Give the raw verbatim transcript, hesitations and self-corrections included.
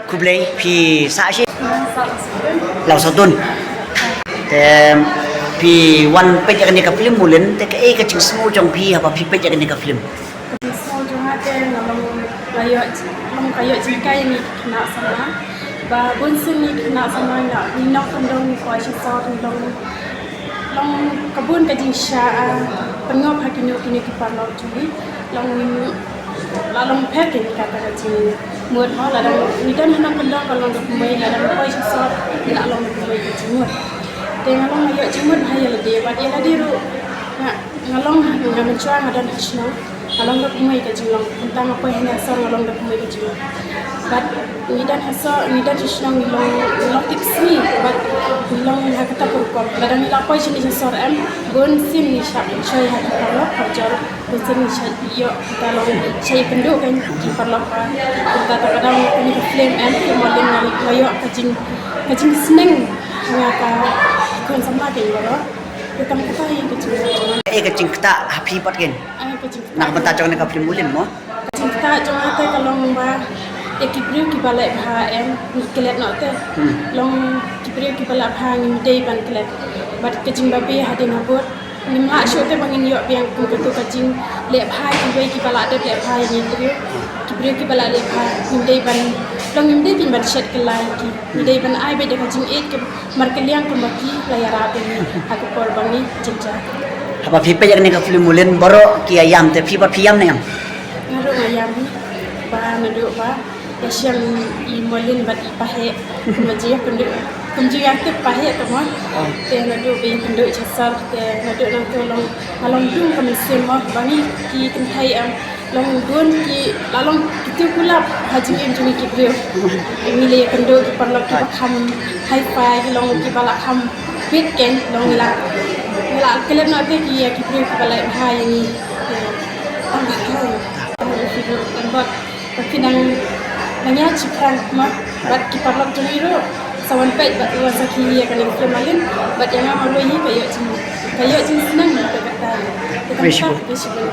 Khublei, phi sah shi? Law Sawdun. Te phi wan peit ïa kane ka film Mulin, te kaei ka jingsngew jong phi haba phi peit ïa kane ka film? Ka jingsngew jong nga te nga long, nga ïoh, long ka ïoh jinghikai ïa ngi ki khynnah samla. Ba bun sien ngi ki khynnah samla ngi nongkyndong, ngi kwah shisha kyndong. Long ka bun ka jingshisha, ah, pynngop ha kino kino ki paralok jong ngi. Long, la long pher kein kata ka jingmut mo, la dang ngi don ha nongkyndong ka long da kumwei, la dang kwah shisha la long da kumwei ka jingmut. Te nga long nga ïoh jingmut ha ïa lade bad ïa lade ruh. Nga, nga long, nga mynshuwa nga don ha shnong, nga long da kumwei ka jinglong. Mynta nga poi ha Nongstoiñ nga long da kumwei ka jinglong. Bad ngi don ha shnong, ngi don ha shnong ngi long, ngi long tipsngi. Bad ngi long ha kata ka rukom. Lada ngi la poi shane sha sor em, bun sien ngi shah pynshoi ha ki paralok, parajor. Bun sien ngi shah ïoh, kita long shah ïakynduh kein ki paralok ba. Kita ta ka dang kane ka film em, ki Mulin nga ïoh ka jing, ka jingsneng ha nga ka khun samla kein baroh. Te tang kata hi ka jing. Eh, ka jingktah ha phi pat kein. Ai, ka jingktah. Na ka bynta jong kane ka film Mulin mo? Ka jingktah jong nga te ka long ba ïa ki briew kiba leh bha em, ngi klet noh te. Hmm. Long ki briew kiba leh bha ngim dei ban klet. Bad ka jingbabe hadien habud ngim lah shuh te ba ngin ïoh biang kum katu ka jingleh bha kiwei kiba la dep leh bha ïa ngi briew. Ki briew kiba la leh bha ngim dei ban, long ngim dei ban shet kylla ïa ki. Ngi dei ban ai beit da ka jingïeit ka markylliang kumba ki la ïarap ïa ngi ha ka por ba ngi jynjar. Haba phi peit ïa kane ka film Mulin baroh ki ïa ïam te phi pat phi ïam ne em? Nga ruh nga ïam hi ba naduh ba ïa shem i Mulin bad i Paheh. Kumba jingïakynduh, kum jingïatip Paheh te mo. Oh. Te naduh ba ïakynduh sha sor te naduh nangto long nga long dum ka mynsiem mo ba ngi ki kynthei em. Long bun ki, la long ki tiew kulap ha jingim jong ngi ki briew. Ngi la ïakynduh ki paralok kiba kham hi-fi, ki long kiba la kham fit kein, long ngi la, ngi la klet noh te ki, ki briew kiba la bha ïa ngi. Tang ba ki long, tang ba ki long, tang ba ki nang, nang ïa shaphrang ma bad ki paralok jong ngi ruh. Sa wan peit bad wan sakhi ïa kane ka film Mulin bad ïa nga marwei hi ka ïoh jing, ka ïoh jingsneng bad ka tai. Khublei shibun. Khublei shibun.